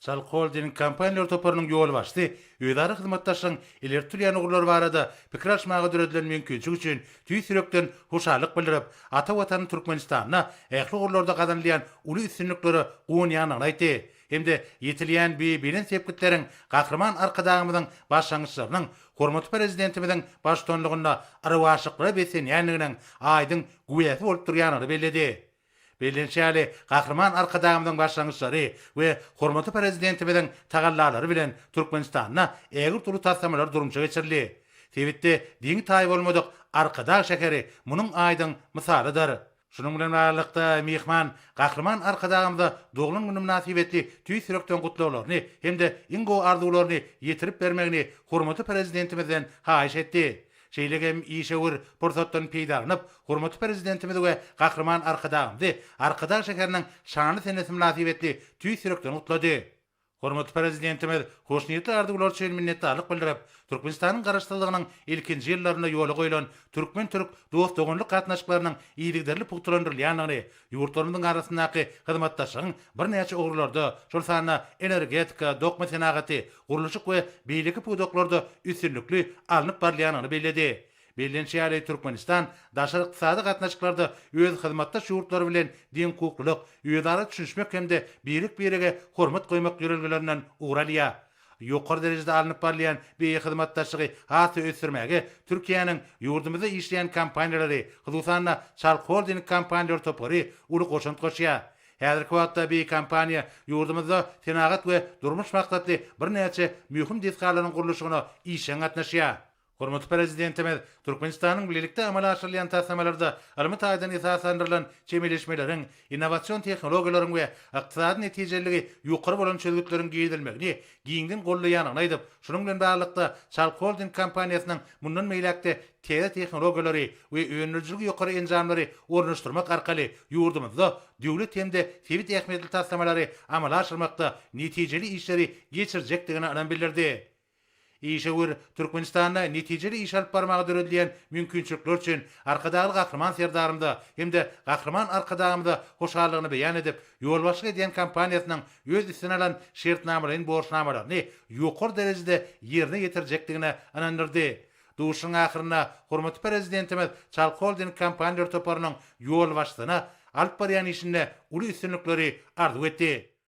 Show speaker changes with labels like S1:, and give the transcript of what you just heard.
S1: Çalk Holding kompaniýalar toparynyň ýolbaşçysy özara hyzmatdaşlygyň ileri tutulýan ugurlary barada pikir alyşmaga döredilen mümkinçilik üçin tüýs ýürekden hoşallyk bildirip, ata Watany Türkmenistanda ähli ugurlarda gazanylýan uly üstünliklere guwanýandygyny aýtdy hem-de ýetilýän bu belent sepgitleriň Gahryman Arkadagymyzyň başlangyçlarynyň hormatly Prezidentimiziň baştutanlygynda rowaçlyklara beslenýändiginiň aýdyň güwäsi bolup durýandygyny belledi. Bellenişi ýaly, Gahryman Arkadagymyzyň başlangyçlary we hormatly Prezidentimiziň tagallalary bilen Türkmenistanda ägirt uly taslamalar durmuşa geçirildi. Sebitde deňi-taýy bolmadyk Arkadag şäheri munuň aýdyň mysalydyr. Şunuň bilen baglylykda, myhman Gahryman Arkadagymyza doglan güni mynasybetli tüýs ýürekden gutlaglaryny hem-de iň gowy arzuwlaryny ýetirip bermegini hormatly Prezidentimizden haýyş etdi. Şeýle hem işewür pursatdan peýdalanyp, hormatly Prezidentimizi we Gahryman Arkadagymyzy Arkadag şäheriniň şanly senesi mynasybetli tüýs ýürekden gutlady. Hormatly Prezidentimiz hoşniýetli arzuwlar üçin minnetdarlyk bildirip, Türkmenistanyň Garaşsyzlygynyň ilkinji ýyllarynda ýola goýlan türkmen-türk dost-doganlyk gatnaşyklarynyň yzygiderli pugtalandyrylýandygyny, ýurtlarymyzyň arasyndaky hyzmatdaşlygyň birnäçe ugurlarda, şol sanda energetika, dokma senagaty, gurluşyk we beýleki pudaklarda üstünlikli alnyp barylýandygyny belledi. Bellenişi ýaly, Türkmenistan daşary ykdysady gatnaşyklarda öz hyzmatdaş ýurtlary bilen deňhukuklylyk, özara düşünişmek hem-de birek-birege hormat goýmak ýörelgelerinden ugur alýar. Ýokary derejede alnyp barylýan bu hyzmatdaşlygy has-da ösdürmäge Türkiýäniň ýurdumyzda işleýän kompaniýalary, hususan-da, Çalk Holding kompaniýalar topary uly goşant goşýar. Häzirki wagtda bu kompaniýa ýurdumyzda senagat we durmuş maksatly birnäçe möhüm desgalaryň gurluşygyna işjeň gatnaşýar. Hormatly Prezidentimiz Türkmenistanyň bilelikde amala aşyrylýan taslamalarda ylmy taýdan esaslandyrylan çemeleşmeleriň, innowasion tehnologiýalaryň we ykdysady netijeliligi ýokary bolan çözgütleriň girizilmegini giňden goldaýandygyny aýdyp, şunuň bilen baglylykda, Çalk Holding kompaniýasynyň mundan beýläk-de täze tehnologiýalary we öndürijiligi ýokary enjamlary ornaşdyrmak arkaly ýurdumyzda döwlet hem-de sebit ähmiýetli taslamalary amala aşyrmakda netijeli işleri geçirjekdigine ynam bildirdi. Işewür Türkmenistanda netijeli iş alyp barmaga döredilýän mümkinçilikler üçin Arkadagly Gahryman Serdarymyza hem-de Gahryman Arkadagymyza hoşallygyny beýan edip, ýolbaşçylyk edýän kompaniýasynyň öz üstüne alan şertnamalaýyn borçnamalaryny ýokary derejede ýerine ýetirjekdigine ynandyrdy. Duşuşygyň ahyrynda hormatly Prezidentimiz Çalk Holding kompaniýalar toparynyň ýolbaşçysyna alyp barýan işinde uly üstünlikleri arzuw etdi.